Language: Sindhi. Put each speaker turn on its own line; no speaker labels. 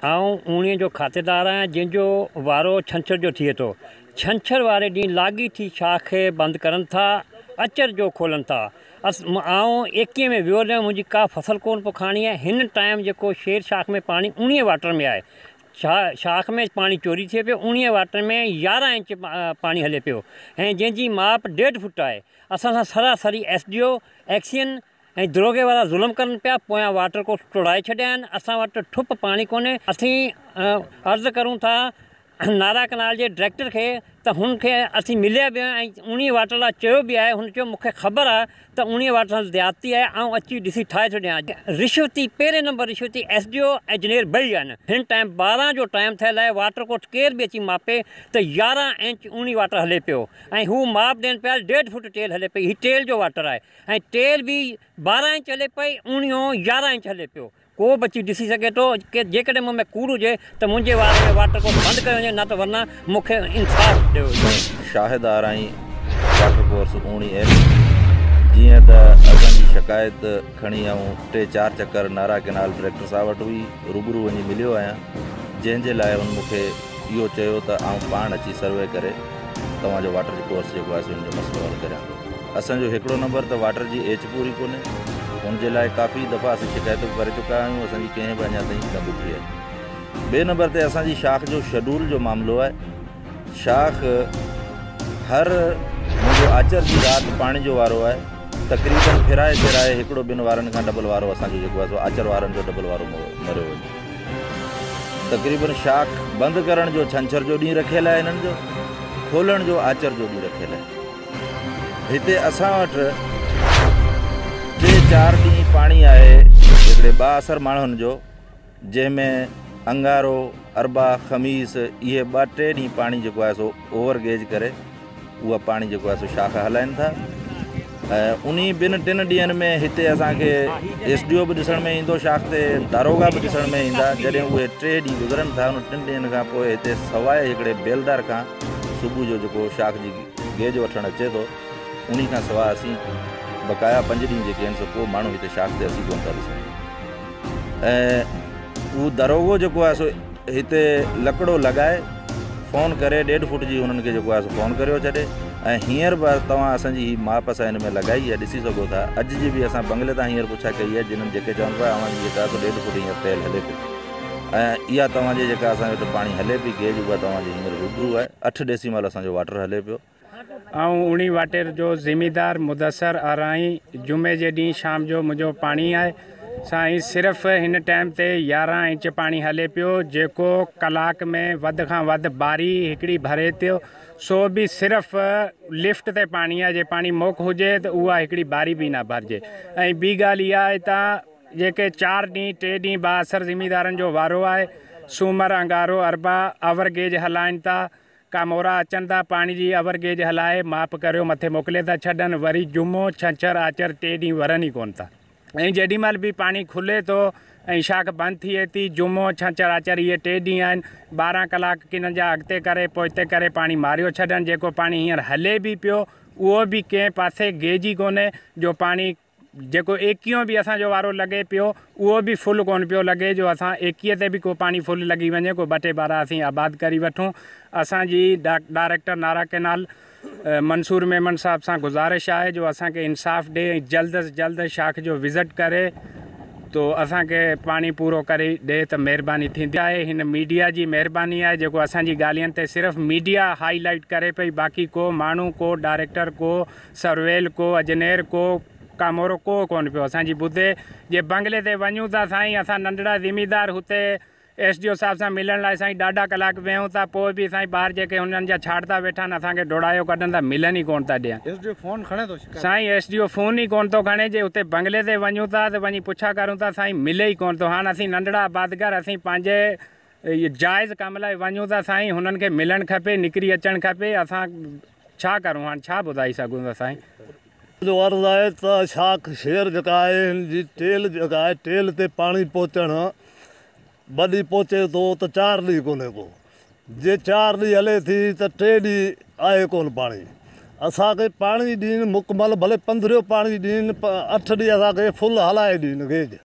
آئون اوڻيهه جو کاتيدار آهيان جنهن جو وارو ڇنڇر جو ٿئي ٿو. ڇنڇر واري ڏينهن لاڳيتي شاخ کي بند ڪرن ٿا، اچر جو کولن ٿا. آئون ايڪيهه ۾ ويو هليو منهنجي ڪا فصل ڪونه پوکاڻي آهي. هن ٽائيم جيڪو شير شاخ ۾ پاڻي اوڻيهه واٽر ۾ آهي. شاخ ۾ پاڻي چوري ٿئي پيو. اوڻيهه واٽر ۾ 11 انچ پاڻي هلي پيو ۽ جنهن جي ماپ ڏيڍ فوٽ آهي. اسان سان سراسري ايس ڊي او، ايڪسين ۽ دروگي وارا ظلم ڪرن پيا، پويان واٽر ڪورس ٽوڙائي ڇڏيا آهن، اسان وٽ ٺپ پاڻي ڪونهي، اسين عرض ڪرون ٿا نارا ڪئنال جي ڊائريڪٽر کي ته هن کي اسين مليا به آهيون ۽ اوڻيهه واٽر لاء چيو به آهي، هن چيو مون کي خبر آهي ته اوڻيهه واٽر سان زيادتي آهي، آئون اچي ڏسي ٺاهي ٿو ڏيان. رشوتي پهرين نمبر رشوتي ايس ڊي او ۽ انجنيئر ٻئي آهن، هن ٽائيم 12 جو ٽائيم ٿيل آهي، واٽر ڪورس ڪير به اچي ماپي ته 11 انچ اوڻيهه واٽر هلي پيو ۽ هو ماپ ڏين پيا ڏيڍ فوٽ ٽيل هلي پئي، هي ٽيل جو واٽر آهي. ۽ ٽيل به 12 انچ هلي پئي، اوڻيهون 11 انچ هلي پيو. ڪو به اچي ڏسي سگهي ٿو. جيڪڏهن مون ۾ ڪوڙ هجي ته منهنجي واري ۾ واٽر ڪورس بند ڪيو وڃي نه ته ورنه مون کي انصاف ڏيو وڃي.
شاهد آرائين واٽر ڪورس اوڻي ايف جيئن ته اسان جي شڪايت کڻي آئون ٽي چار چڪر نارا ڪئنال ڊائريڪٽر صاحب وٽ هئي روبرو وڃي مليو آهيان جنهن جي لاء هن مون کي اهو چيو ته آئون پاڻ اچي سروي ڪري توهان جو واٽر ڪورس جيڪو آهي سو ان جو مسئلو حل ڪريان ٿو. اسان جو هڪڙو نمبر ته واٽر جي ايچ پوري ڪونهي ان جي لاء ڪافي دفعا اسين شڪايتون ڪري چڪا آهيون اسان جي ڪنهن به اڃا تائين نه ٻڌي آهي. ٻئي نمبر تي اسان جي شاخ جو شيڊول جو معاملو آهي شاخ هر منهنجو آچر جي رات پاڻي جو وارو آهي تقريبن ڦيرائي ڦيرائي هڪڙو ٻن وارن کان ڊبل وارو اسان جو جيڪو آهي سو آچر وارن جو ڊبل وارو مريو وڃي تقريبن شاخ بند ڪرڻ جو ڇنڇر جو ڏينهن رکيل آهي هنن جو کولڻ جو آچر جو ڏينهن رکيل آهي. هتي اسان وٽ ٽي چار ڏينهن پاڻي آهي هڪڙي بااثر ماڻهن جو جنهن ۾ انگارو، اربع، خميس اهي ٻه ٽي ڏينهن پاڻي جيڪو آهي سو اوور گيج ڪري اها پاڻي جيڪو آهي سو شاخ هلائين ٿا ۽ انهي ٻن ٽن ڏينهن ۾ هتي اسان کي ايس ڊي او به ڏسڻ ۾ ايندو شاخ تي داروغا به ڏسڻ ۾ ايندا جڏهن اهي ٽي ڏينهن گذرن ٿا ان ٽن ڏينهن کان پوء هتي سواء هڪڙي بيلدار کان صبح جو جيڪو شاخ جي گيج وٺڻ اچي ٿو انهي کان سواء اسين بقايا پنج ڏينهن جيڪي آهن سو ڪو ماڻهو هتي شاخ تي اسين ڪونه ٿا ڏسون ۽ هو دروغو جيڪو آهي سو هتي لڪڙو لڳائي فون ڪري ڏيڍ فوٽ جي هنن کي جيڪو آهي سو فون ڪريو ڇڏي ۽ هينئر به توهان اسان جي هي ماپ اسان هن ۾ لڳائي آهي ڏسي سگهو ٿا اڄ جي به اسان بنگلي تان هينئر پڇا ڪئي آهي جنن جيڪي چون پيا اوهان جي جيڪا سو ڏيڍ فوٽ هينئر ٽيل هلي پئي ۽ اها توهان جي جيڪا اسان وٽ پاڻي هلي پئي گيج اها توهان جي هينئر روبرو آهي اٺ ڊيسيمل اسان جو واٽر هلي پيو.
آئون اوڻي واٽر جو زميندار مدثر آرائين جمعي جي ڏينهن شام جو منهنجو پاڻي آهي سائين صرف هن ٽائيم تي 11 انچ پاڻي هلي پيو جيڪو ڪلاڪ ۾ وڌ کان وڌ باري هڪڙي ڀري ٿيو سو به صرف لفٽ تي پاڻي آهي جي پاڻي موڪ هجي ته اها هڪڙي باري به نه ڀرجي ۽ ٻي ڳالهه اها آهي ته جيڪي چار ڏينهن ٽي ڏينهن بااثر زميندارن جو وارو آهي، سومر، انگارو، اربع، اور گيج هلائن ٿا، ڪامورا اچن ٿا، پاڻي جي اور گيج هلائي ماپ ڪريو مٿي موڪلي ٿا ڇڏن، وري جمعو، ڇنڇر، آچر ٽي ڏينهن ورن ئي ڪونه ٿا ۽ جيڏي مهل به پاڻي کلي ٿو ۽ شاخ بند ٿئي ٿي، جمعو، ڇنڇر، آچر اهي ٽي ڏينهن آهن، 12 ڪلاڪ ڪنن جا اڳتي ڪري پوئتي ڪري پاڻي ماريو ڇڏن، جيڪو پاڻي هينئر هلي به پيو اهو به ڪنهن پاسي گيج ئي ڪونهي جو پاڻي جيڪو ايڪيهون به اسان جو وارو لڳي پيو اهو به فل ڪونه پيو لڳي جو اسان ايڪيهه تي به ڪو پاڻي فل لڳي وڃي ڪو ٻه ٽي ٻارا اسين آباد ڪري وٺون اسان جي ڊائريڪٽر نارا ڪئنال منصور ميمڻ صاحب سان گذارش آهي جو اسان کي انصاف ڏي ۽ جلد از جلد شاخ جو وزٽ ڪري تو اسان کي پاڻي پورو ڪري ڏي ته مهرباني ٿيندي آهي هن ميڊيا جي مهرباني آهي جيڪو اسان جي ڳالهين تي صرف ميڊيا هائي لائيٽ ڪري پئي باقي ڪو ماڻهو ڪو ڊائريڪٽر ڪو سرويل ڪو اجنير ڪو ڪامورو ڪو ڪونه پيو اسان جي ٻڌي. جي بنگلي تي وڃون ٿا سائين اسان ننڍڙا زميندار هتي ايس ڊي او صاحب سان ملڻ لاء سائين ڏاڍا ڪلاڪ ويهون ٿا پوء به سائين ٻاهر جيڪي هنن جا ڇاڙتا ويٺا آهن اسان کي ڊوڙايو ڪڍن ٿا ملن ئي ڪونه ٿا ڏين.
ايس ڊي او فون کڻي ٿو شڪايت.
سائين ايس ڊي او فون ئي ڪونه ٿو کڻي جي اتي بنگلي تي وڃون ٿا ته وڃي پڇا ڪرون ٿا سائين ملي ئي ڪونه ٿو هاڻ اسين ننڍڙا آبادگار اسين پنهنجي جائز ڪم لاء وڃون ٿا سائين هنن کي ملڻ کپي نڪري اچڻ کپي اسان ڇا ڪرون هاڻ ڇا ٻڌائي سگهون ٿا سائين.
منهنجو عرض آهي ته شاخ شير جيڪا آهي هن جي ٽيل جيڪا آهي ٽيل تي پاڻي پهچڻ ٻه ڏينهن پهچي ٿو ته چار ڏينهن ڪونهي ڪو جي چار ڏينهن هلي ٿي ته ٽي ڏينهن آهي ڪونه پاڻي اسان کي پاڻي ڏين مڪمل ڀلي پندرهيون پاڻي ڏين اٺ ڏينهن اسان کي فل هلائي ڏين گيج.